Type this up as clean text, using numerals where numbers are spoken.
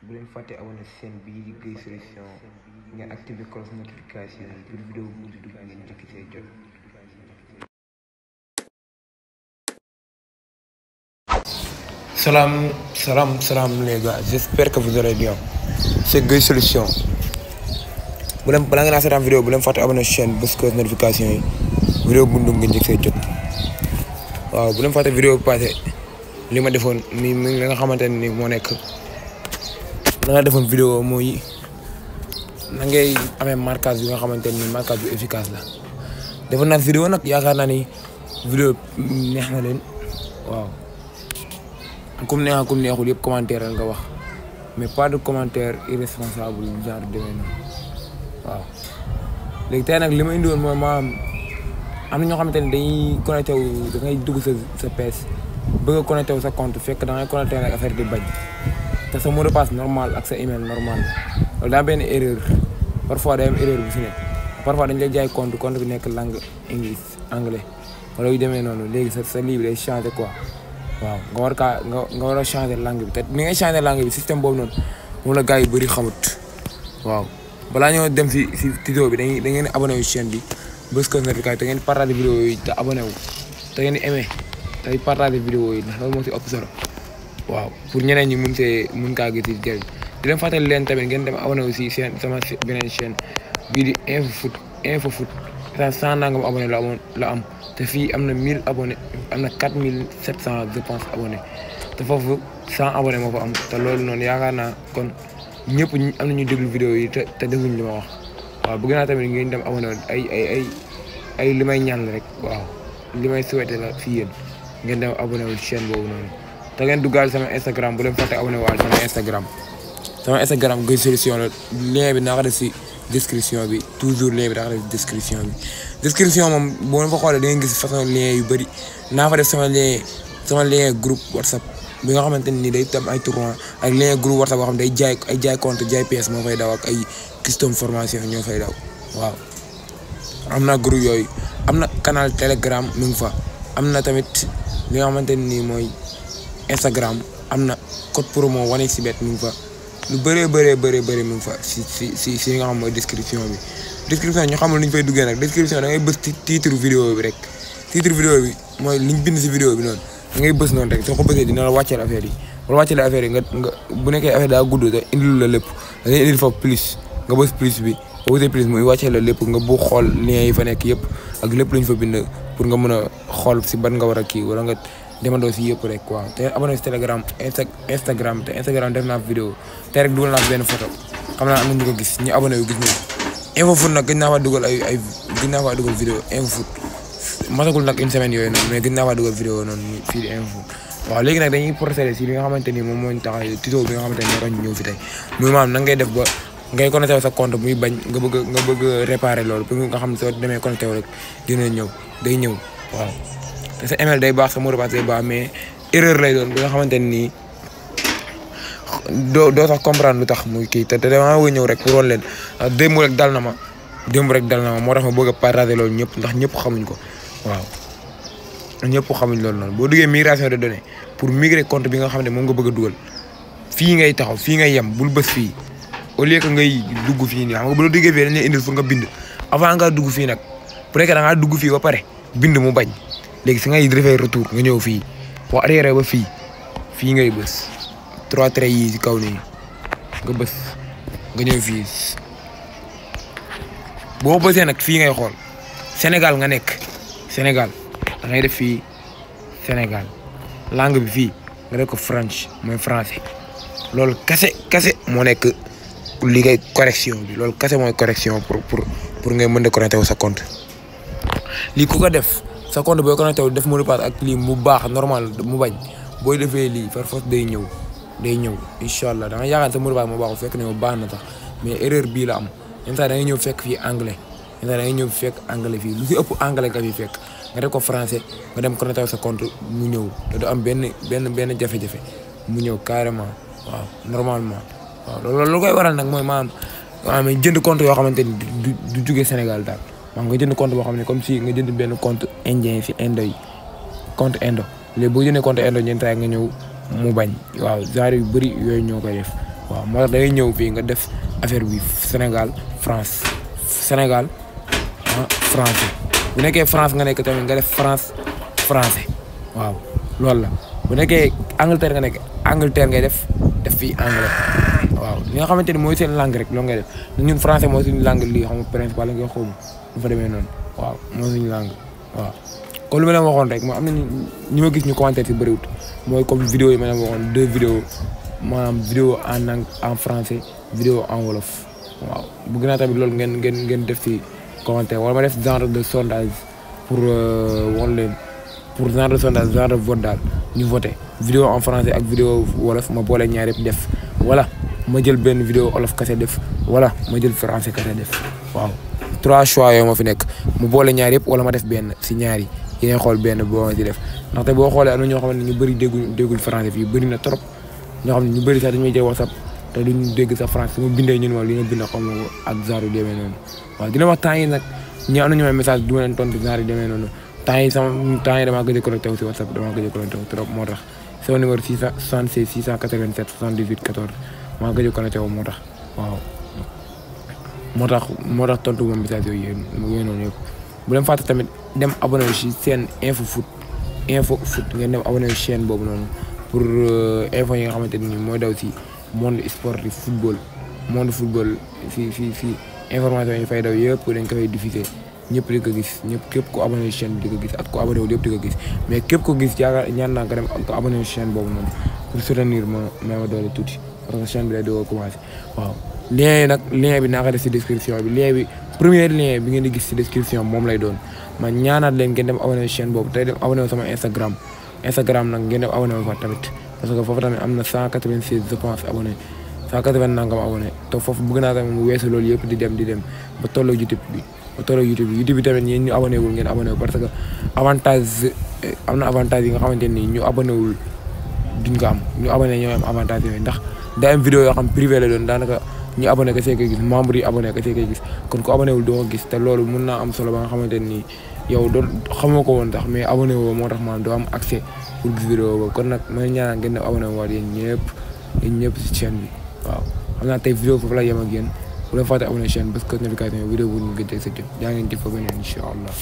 bu leen fàtte abonné chaîne bii di Gueye Solution ngeen activé cloche notification yi pour vidéo bu di dugg ngeen njëkk see jot. Salam les gars, j'espère que vous allez bien. C'est Gueye Solution. bu leen balaa ngeen a seetaan vidéo bu leen fàtte abonné chaîne bës cloche notification yi vidéo bu dugg ngeen njëkk see jot. waaw bu leen fàtte vidéo bu passé li ma defoon mi nga xamante ne ni moo nekk da nga defoon vidéo mooy na ngay amee marquage bi nga xamante ni marquage bu efficace la. defoon naa vidéo nag yaakaar naa ni vidéo neex na leen waaw comme neexul yëpp commentaire nga wax mais pas de commentaire irresponsable genre demee noonu waaw. léegi tey nag li ma indi woon mooy maanaam am na ñoo xamante ne dañuy connecté wu da ngay dugg sa PS bëgg a connecté wu sa compte fekk da ngay connecté nag affaire di bañ te sa mot de passe normal ak sa email normal loolu daa benn erreur parfois day am erreur bu si nekk parfois dañ lay jaay compte bi nekk langue anglais wala yu demee noonu léegi sa lii bi day changé quoi waaw nga war a changé langue bi te ni ngay changé langue bi système boobu noonu moom la gars yu bëri xamut waaw. balaa ñoo dem si tuto bi da ngeen abonné wu chaîne bi bës ko notification te ngeen partage vidéo yi te abonné wu te ngeen aimé te partage vidéo yi ndax loolu moo si ëpp solo waaw pour ñeneen ñi mun kaa gis si jëriñ di leen fàttali leen tamit ngeen dem abonné wu si sama beneen chaîne bii di info foot ça 100 nangam abonné la am te fii am na 1000 abonné am na 4700 je pense abonné te foofu 100 abonné moo fa am te loolu noonu yaakaar naa kon ñëpp am na ñuy déglu vidéo yi te defuñ li ma wax waaw bëgg naa tamit ngeen dem abonné woon ay li may ñaan la rek waaw li may souhaité la fii yéen ngeen dem abonné wu chaîne boobu noonu te ngeen duggaal sama Instagram bu leen fàtte abonné waal sama Instagram Gueye Solution la lien bi naa ko def si description bi toujours lien bi daa ko def description bi description moom boo leen fa xoolee da ngeen gis façon lien yu bëri naa fa def sama lien groupe WhatsApp bi nga xamante ni day tam ay tournoi ak lien groupe WhatsApp boo xam day jaay compte jaay pièce moo fay daw ak ay custom formation ñoo fay daw waaw. am na groupe yooyu am na canal Telegram mi ngi fa am na tamit li nga xamante ni mooy Instagram am na code promo wane si bet mi ngi fa lu bëree mi ngi fa si nga xam mooy description bi ñu xamul lu ñu fay duggee nag description da ngay bës titre vidéo bi rek titre vidéo bi mooy liñ bind si vidéo bi noonu da ngay bës noonu rek soo ko bësee dina la wàcceel affaire yi wala wàcceel affaire yi nga bu nekkee affaire daa gudd te indil la lépp da ngay indil fa plus nga bës plus bi boo bësee plus muy wàcceel la lépp nga bu xool lien yi fa nekk yëpp ak lépp lu ñu fa bind pour nga mën a xool si ban nga war a kii wala nga demandoo si yëpp rek waaw. te abonné si Telegram Instagram te Instagram def naa vidéo te rek dugal naa benn photo xam naa am na ñu ko gis ñu abonné yu gis nañu info foot nag gën naa faa dugal gën naa faa dugal vidéo info foot masagul nag une semaine yooyu noonu mais gën naa faa dugal vidéo noonu fii di info foot waaw. léegi nag dañuy procéder si li nga xamante ni moom moo ñu tax tuto bi nga xamante ni moo ñëw fi tey muy maanaam nan ngay def ba ngay connecté sa compte muy bañ nga bëgg réparer loolu pour nga xam ne soo demee connecté wu rek dina ñëw day ñëw waaw. te sa email day baax sa mot de passe day baax mais erreur lay doon bi nga xamante ni doo sax comprendre lu tax muy kii te damaa wëy ñëw rek pour woon leen démb rek dal na ma moo tax ma bëgg a partager loolu ñëpp ndax ñëpp xamuñ ko waaw. ñëpp xamuñ loolu noonu boo duggee migration de données pour migrer compte bi nga xam ne moom nga bëgg a dugal fii ngay taxaw fii ngay yem bul bës fii au lieu que ngay dugg fii nii xam nga bu la duggee fii dañ lay indil pour nga bind avant ngaa dugg fii nag bu nekkee da ngaa dugg fii ba pare bind mu bañ léegi si ngay defee retour nga ñëw fii boo arrière ba fii ngay bës 3 traits yi si kaw nii nga bës nga ñëw fii boo bësee nag fii ngay xool Sénégal nga nekk Sénégal da ngay def fii Sénégal langue bi fii nga def ko French mooy français loolu kase moo nekk li ngay correction bi loolu kase mooy correction pour ngay mën a connecté wu sa compte. lii ku ko def sa compte booy connecté wu def mot de passe ak lii mu baax normal mu bañ booy defee lii par force day ñëw incha allah da nga yaakaar sa mot de passe mu baaxul fekk ne baax na tax mais erreur bii la am yenn saa da ngay ñëw fekk fii anglais yenn saa da ngay ñëw fekk anglais fii lu si ëpp anglais nga fi fekk nga def ko français nga dem connecté wu sa compte mu ñëw te du am benn jafe-jafe mu ñëw carrément waaw normalement waaw loolu lu koy waral nag mooy maanaam jënd compte yoo xamante ni du jóge Sénégal daal maanaam nga jënd compte boo xam ne comme si nga jënd benn compte indien si indo yi compte indo léegi boo jëndee compte indo ñeent nga ñëw mu bañ waaw genre yu bëri yooyu ñoo koy def waaw moo tax da ngay ñëw fii nga def affaire bi Sénégal France Sénégal français bu nekkee France nga nekk tamit nga def France français waaw loolu la bu nekkee Angleterre nga nekk Angleterre ngay def fii anglais waaw li nga xamante ni mooy seen langue rek loolu ngay def ñun français mooy suñu langue lii xam nga principal la nga xawma bu fa demee noonu waaw mooy suñu langue waaw comme lu ma leen waxoon rek moo am na ñi ma gis ñu commentaire si bëriwut mooy comme vidéo yi ma leen waxoon 2 vidéos maanaam vidéo en français vidéo en wolof waaw bëgg naa tamit loolu ngeen def si commentaire wala ma def genre de sondage pour won leen pour genre de sondage genre de vote daal ñu voté vidéo en français ak vidéo wolof ma boole ñaar yëpp def wala ma jël benn vidéo wolof kese def wala ma jël français kese def waaw 3 choix yooyu moo fi nekk mu boole ñaar yëpp wala ma def benn si ñaar yi yéen xool benn boo ma si def ndaxte boo xoolee am na ñoo xamante ne ñu bëri dégguñ français fii bëri na trop ñoo xam ne ñu bëri sax dañu may jël WhatsApp te duñ dégg sa français su ma bindee ñun moom li nga bind xam nga ak genre yu demee noonu waaw dina wax temps yi nag ñi am na ñu may message du ma leen tontu genre yu demee noonu temps yi damaa gëj a connecté wu si WhatsApp damaa gëj a connecté wu trop moo tax sama numéro 676 687 78 14 maa gëj a connecté wu moo tax waaw moo tax tontu moom message yooyu noonu yëpp bu leen fàtte tamit dem abonné si seen info foot ngeen dem abonné si chaîne boobu noonu pour info yi nga xamante ni mooy daw si monde sportif football fii information yi fay daw yëpp dañ ko fay diffuser ñëpp di ko gis képp ku abonné si chaîne bi di ko gis ak ku abonné wu yëpp di ko gis mais képp ko gis yaakaar ñaan naa ko dem ko abonné si chaîne boobu noonu pour soutenir ma doole tuuti parce que chaîne bi lay doog a commencé waaw lien bi naa ko def si description bi lien bi premier lien bi ngeen di gis si description moom lay doon ma ñaanaat leen ngeen dem abonné chaîne boobu tey dem abonné wu sama Instagram nag ngeen dem abonné wu fa tamit parce que foofu tamit am na 196 je pense abonné 180 nangam abonné te foofu bëgg naa tamit mu weesu loolu yëpp di dem ba tolloo YouTube bi tamit ñeen ñu abonné wul ngeen abonné wu parce que avantage am na avantage yi nga xamante ni ñu abonné wul duñ ko am ñu abonné ñoo am avantage yooyu ndax daa am vidéo yoo xam privé la doon daanaka ñu abonné ka see koy gis membre yi abonné ka see koy gis kon ku abonné wul doo ko gis te loolu mun naa am solo ba nga xamante ni yow doo xamoo ko woon sax mais abonné woo moo tax maanaam doo am accès pour gis vidéo boobu kon nag may ñaanal ngeen def abonné waat yéen ñëpp si chaîne bi waaw xam naa tey vidéo foofu la yem ak yéen bu leen fàtte abonné chaîne parce que notification vidéo bu ñu gën a sa jot jaa ngeen jëf fa beneen incha allah